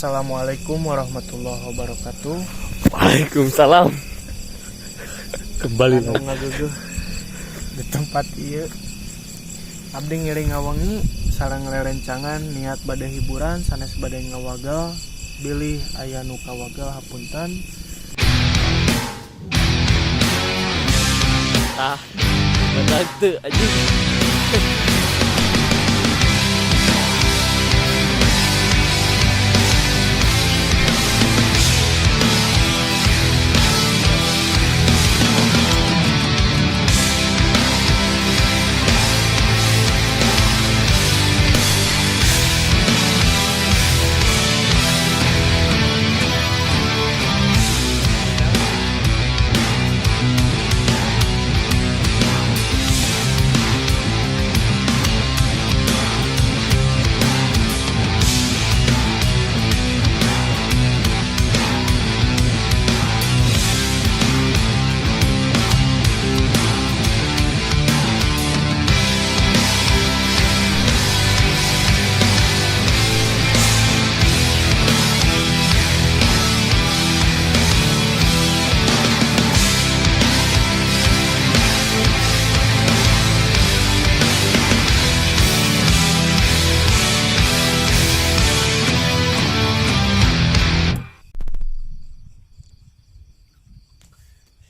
Assalamualaikum warahmatullahi wabarakatuh. Waalaikumsalam. Kembali Anu lagi. Ngageugeuh di tempat ieu. Abdi ngiring ngawengi sareng rerencangan niat bade hiburan, sanes bade ngawagel. Bilih aya nu kawagel, hapunten. Tah, betul teu anjing.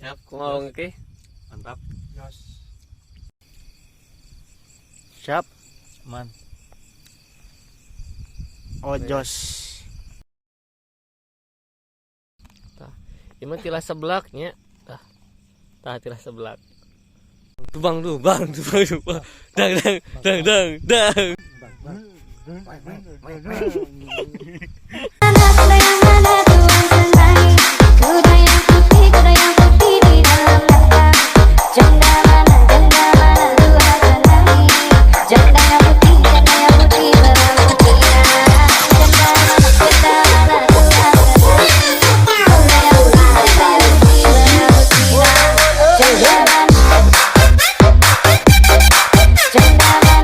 Siap, kumaha ki? Mantap. Jos. Siap. Man. Oh, jos. Ieu mah tilas seblak nya. Tah. Tah, tilas seblak. Tuh bang, tuh bang, tuh bang, tuh bang. Dang dang dang dang dang. Mana yang mana Tuhan senangi? Kuda yang putih, kuda yang putih di dalam kandang. Janda mana Tuhan senangi? Janda yang putih, janda yang putih berambut pirang. Janda mana Tuhan senangi? Janda yang putih, janda yang putih berambut pirang. Janda mana? Janda mana? Janda mana? Janda mana?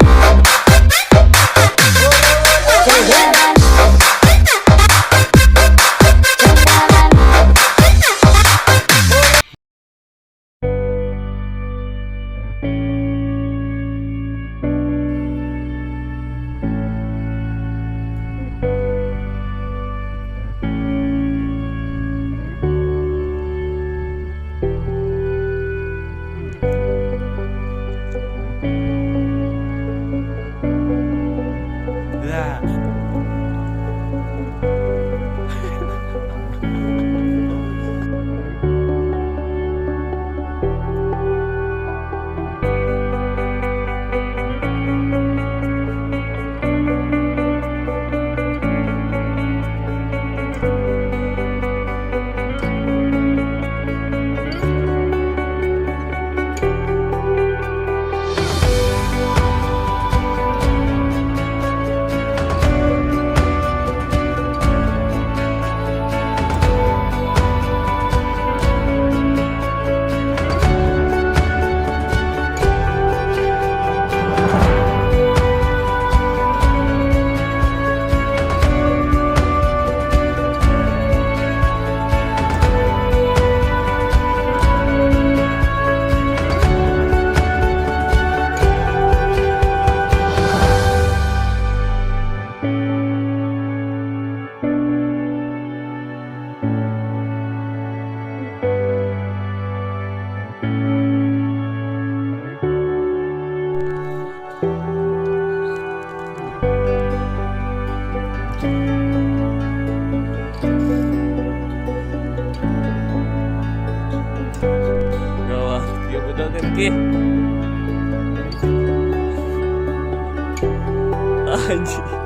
Ya. Gawat, kieu betul kan ki? Anjing.